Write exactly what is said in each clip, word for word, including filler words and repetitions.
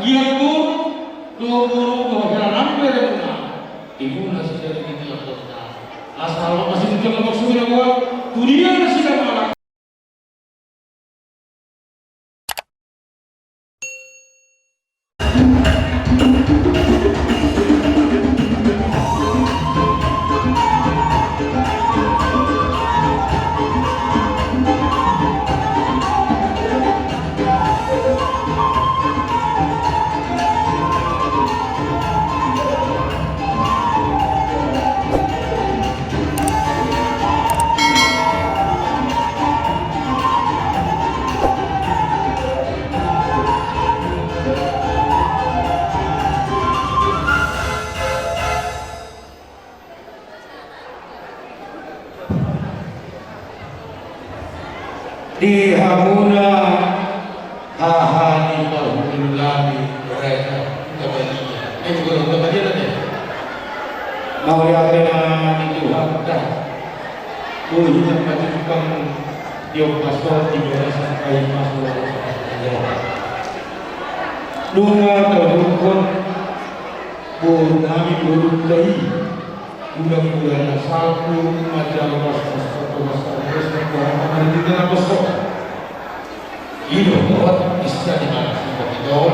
Ia tu, tu boru, tu hela nang beremuna. Timuna sida di tiap kota. Asal masih muncul lobak sumina buat. Tu dia nasida malak. Di hamuna haha ni parhundul nami, Raja Hutabalia. Eh, bukan Hutabalia tadi. Mauliate ma di Tuhanta. Boi hita pajumpang di ombas on di bagasan paima suara. Nunga tabuhon boru nami boru tai. Mula-mula na salpu manjalo ras ras ras ras ras ras ras ras ras ras ras ras ras. Ido buat bisa di mana sih begitu.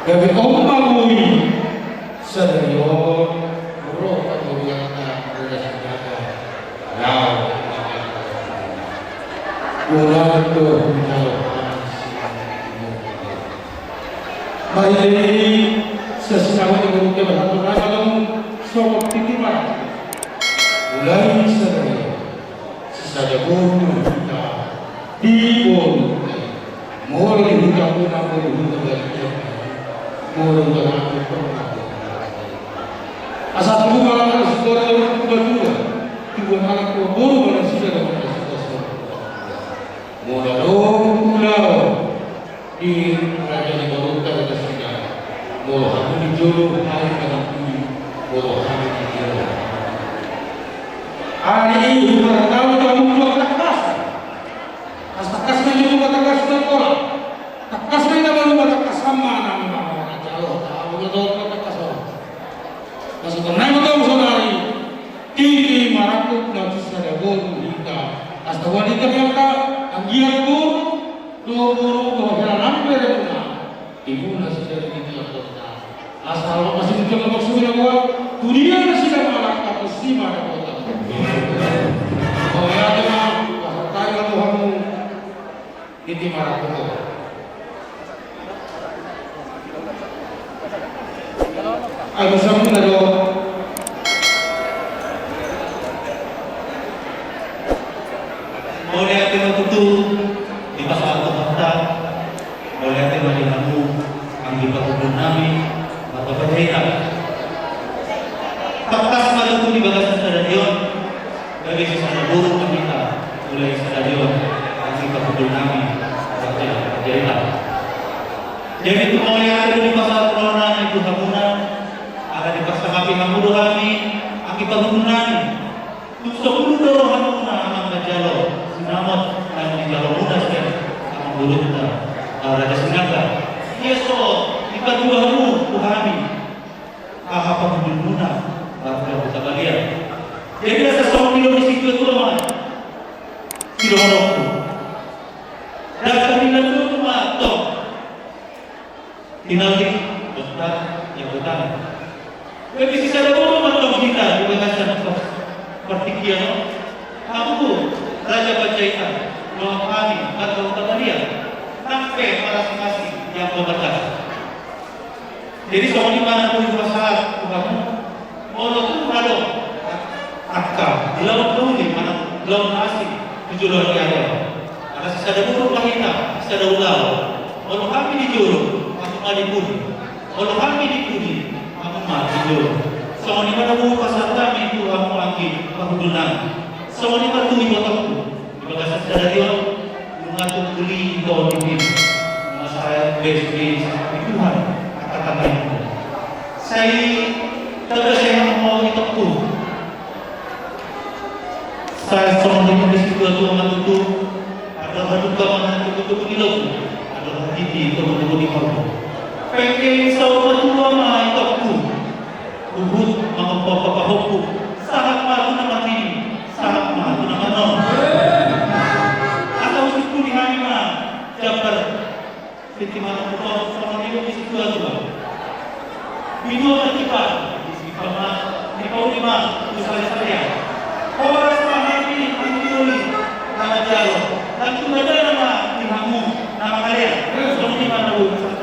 Gabe omma bui sadarion. Roha muriana mula sinaga. Lau. Mula do manjalo ras. Baik, sesama dengan kita berlaku dalam sokot titipan. Mulai sadari, sisada boru hita di boru. Molo di huta muna, molo di huta balian. Molo di huta nami, molo di huta nami. Asa tubu malang asa tubu malang tubu malang tubu malang tubu malang sida dalam asa tubu. Molo dong pulau. Di raja ni borunta da sida. Molo hami di jolo, hami di pudi. Molo hami di jolo. Ari i humartau tamu dua tangkas. As tangkas ma jolo ma tangkas na pola. Tangkas ma ina baru ma tangkas sama nama ma jalo tamu dua tangkas. Masuk ke nama tamu saudari. Titi marangkup na sisada boru hita. As tahu wanita yang tak anggiat boru. Dohot boru, dohot hela nang beremuna. Timuna sida di tiap kota. Asal masih muncul lobak sumina buat. Tu dia nasida malak, tapi si mana kota. Mauliate ma, pasahat hami ma tu hamu. Titi marangkup. Agus Sampurna do. Mauliate ma tutu, dipasahat Tuhanta. Mauliate ma di hamu, anggi pahundul nami, marga Panjaitan. Tangkas ma tutu di bagasan sadari on. Gabe sisada boru ma hita, mulai sadari on, anggi pahundul nami, marga Panjaitan. Jadi tu mauliate do dipasahat roha nami tu hamuna, ala dipasangapi hamu do hami, anggi pahundul nami. Tu sampulu do rohamuna amang manjalo, sinamot, nang dijalomuna sian amang borunta, Raja Sinaga. Ia so dipatua hamu tu hami. Aha pahundulmuna, marga Hutabalia. Jadi asa songon nidok ni situatua ma. Sidohononku. Dasar ni na tutu ma tong. Tinallik, dokter, ya hutang. Gabe sisada boru ma tong hita di bagasan partingkian on. Hamu, Raja Panjaitan, dohot hami, marga Hutabalia. Nang pe marasing-asing, yang pembatas. Jadi songon i ma na boi hupasahat tu hamu, molo tung adong angka ulaon na uli manang ulaon na asing tu joloan ni ari on. Ala sisada boru ma hita, sisada ulaon. Molo hami di jolo, hamu ma di pudi. Molo hami di pudi, hamu ma di jolo. Songon i ma na boi hupasahat hami tu hamu anggi pahundul nami. Songon i ma tu ibotongku. Di bagasan sadari on, nunga tung uli ito di tim. Nunga sahat be sude disangkapi Tuhan angka tangiangku. Sai tanda sehat ma ito tu. Sai songon nidok ni situatua ma tutu. Andor halumpang ma na tubu-tubu ni lobu. Andor hatiti tubu-tubu ni horbo. Penggeng saur matua ma i Tompu. Huhut mangompa pahompu. Sahat ma tu na marnini, sahat ma tu na marnono. Asa husungkun hami ma jambar. Sinti ma Tompu, songon i do di situatua. Binua ma tipa, disi pa ma, dipauli ma tu salesalean. Horas ma hami mangido i na manjalo. Nang tu dada nama di hamu na mangalean. Songon i ma na boi.